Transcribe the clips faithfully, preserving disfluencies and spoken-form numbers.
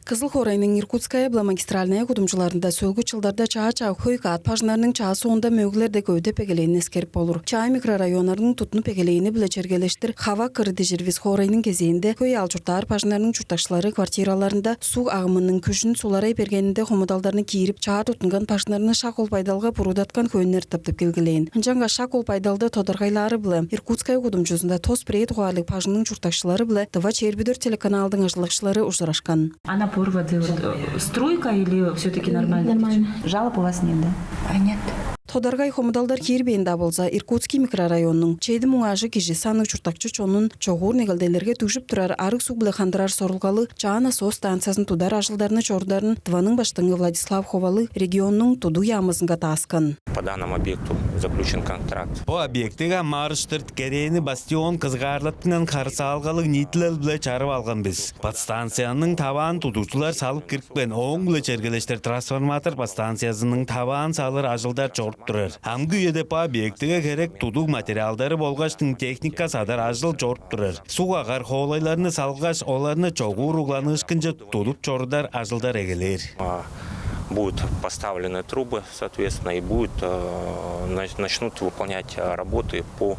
Кызыл хоорайның Иркутская биле Магистральная кудумчуларында сөөлгү чылдарда чаа-чаа хөй каът бажыңнарның чаа соонда мөөгүлер дег өвүдеп эгелээнин эскерип болур. Чаа микрорайоннарның туттунуп эгелээни-биле чергелештир «Хавак кыры» дижир бис хоорайның кезээнде хөй аал чурттаар бажыңнарның чурттакчылары квартираларында суг агымының күжүн суларай бергенинде хомудалдарны киирип, чаа туттунган бажыңнарны шак ол байдалга буруудаткан хөөннер тыптып келгилээн. Ынчангаш шак ол байдалды тодаргайлаары-биле Иркутская кудумчузунда тос бирээ дугаарлыг бажыңның чурттакчылары-биле «Тыва чээрби дөрт» телеканалдың ажылдакчылары ужурашкан. А напор воды, вот, э, струйка или всё-таки нормально? Нормально. Жалоб у вас нет, да? А, нет. Тодаргай хомудалдар киирбээн-даа болза, Иркутский микрорайоннуң чеди муң ажыг кижи санныг чурттакчы чонун чогуур негелделерге дүгжүп турар арыг суг-биле хандырар сорулгалыг чаа насос станциязын тудар ажылдарны чорударын Тываның Баштыңы Владислав Ховалыг регионнуң тудуг яамызынга дааскан. По данному объекту заключен контракт. Бо объектиге амаарыштыр керээни «Бастион» кызыгаарлаттынган харыысалгалыг ниитилел-биле чарып алган бис. Подстанцияның таваан тудугжулар салып кирипкен, ооң-биле чергелештир трансформатор подстанциязының таваан салыр ажылдар чоруп турар. Амгы үеде бо объектиге херек тудуг материалдары болгаштың техника садар ажыл чоруп турар. Суг агар хоолайларны салгаш, оларны чогуур угланыышкынче тудуп чорудар ажылдар эгелээр. А, будут поставлены трубы, соответственно, и будут, э, нач-, начнут выполнять, э, работы по,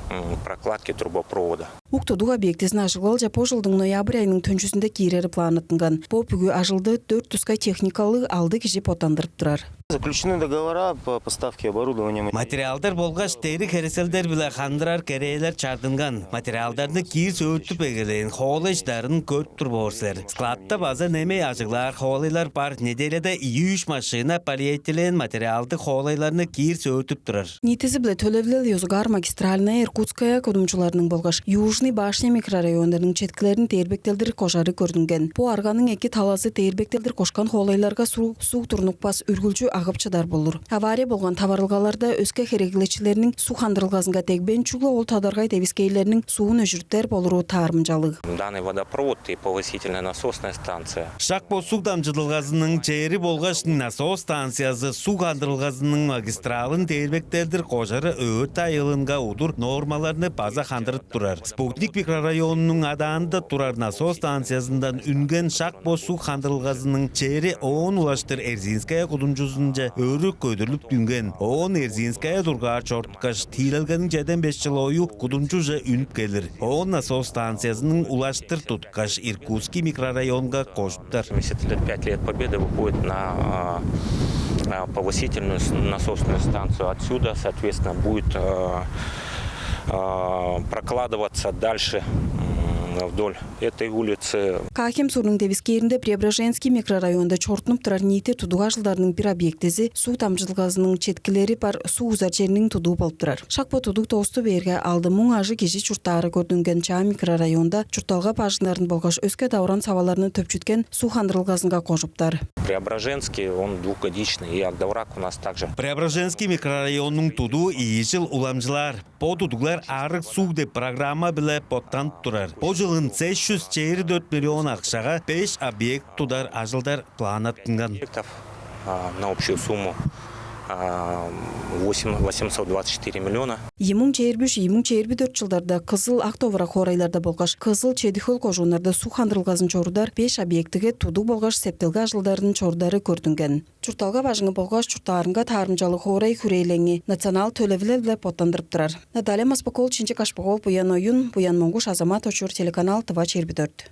м, прокладке трубопровода. Ук тудуг объектизин ажыглалче бо чылдың ноябрь айының төнчүзүнде киирери планнаттынган. Бо бүгү ажылды дөрт тускай техникалыг алды кижи боттандырып турар. Заключены договора по поставке оборудования. Материалдар болгаш дериг-херекселдер-биле хандырар керээлер чардынган. Материалдарны киир сөөртүп эгелээн, хоолай чыдарын көрүп тур боор силер. Складта база немей ажыглаар хоолайлар бар. Неделяда ийи-үш машина полиэтилен материалдыг хоолайларны киир сөөртүп турар. Ниитизи-биле төлевилел ёзугаар Магистральная, Иркутская кудумчуларының болгаш Южный, Башня микрорайоннарының четкилерин дээрбектелдир кожары көрдүнген. Бо арганың эки талазы: дээрбектелдир кошкан хоолайларга суг, суг турнупкаш, үргүлчү агып чыдар болур. Авария болган таварылгаларда өске хереглекчилерниң суг хандырылгазынга дегбейн, чүгле ол тодаргай девискээрлерниң суун өжүртер болуру таарымчалыг. Данный водопровод и повысительная насосная станция. Шак бо суг дамчыдылгазының чери болгаш насос станциязы суг хандырылгазының магистралын дээрбектелдир кожары өөрт айыылынга удур нормаларны база хандырып турар. Спутник микрорайонунуң адаанда турар насос станциязындан үнген шак бо суг хандырылгазының чери оон улаштыр Эрзинская кудумчузунче өрү көдүрлүп үнген. Оон Эрзинская дургаар чоруткаш, тиилелгениң чеден беш чыл ою кудумчуже үнүп келир. Оон насос станциязының улаштыр туткаш, Иркутский микрорайонга кожуптар. Семьдесят пять лет Победы выходит на, а, а, повысительную с-, насосную станцию. Отсюда, соответственно, будет, а, а, прокладываться дальше, м, вдоль этой улицы. Каа-Хем суурнуң девискээринде Преображенский микрорайонда чорудунуп турар ниити тудуг ажылдарының бир объектизи суг дамчыдылгазының четкилери бар суг узар черниң тудуу болуп турар. Шак бо тудуг доосту бээрге, алды муң ажыг кижи чурттаары көрдүнген чаа микрорайонда чуртталга бажыңнарын болгаш өске давыран саваларны төпчүткен суг хандырылгазынга кожуптар. Преображенский, он двухгодичный, и Ак-Довурак у нас также. Преображенский микрорайоннуң тудуу ийи чыл уламчылаар. Бо тудуглар «Арыг суг» деп программа-биле боттанып турар. Бо чылын сес чүс чээрби дөрт миллион акшага беш объект тудар ажылдар планнаттынган. Объектов, а, на общую сумму, а, восемь, восемьсот двадцать четыре миллиона. Ийи муң чээрби үш, ийи муң чээрби дөрт чылдарда Кызыл, Ак-Довурак хоорайларда болгаш Кызыл, Чеди-Хөл кожууннарда суг хандырылгазын чорудар беш объектиге тудуг болгаш септелге ажылдарын чорудары көрдүнген. Чуртталга бажыңы болгаш чурттаарынга таарымчалыг хоорай хүрээлеңи национал төлевилел-биле боттандырып турар. Наталья Маспак-оол, Чинчи Кашпак-оол, Буян Оюн, Буян Монгуш, Азамат Очур, телеканал «Тыва чээрби дөрт».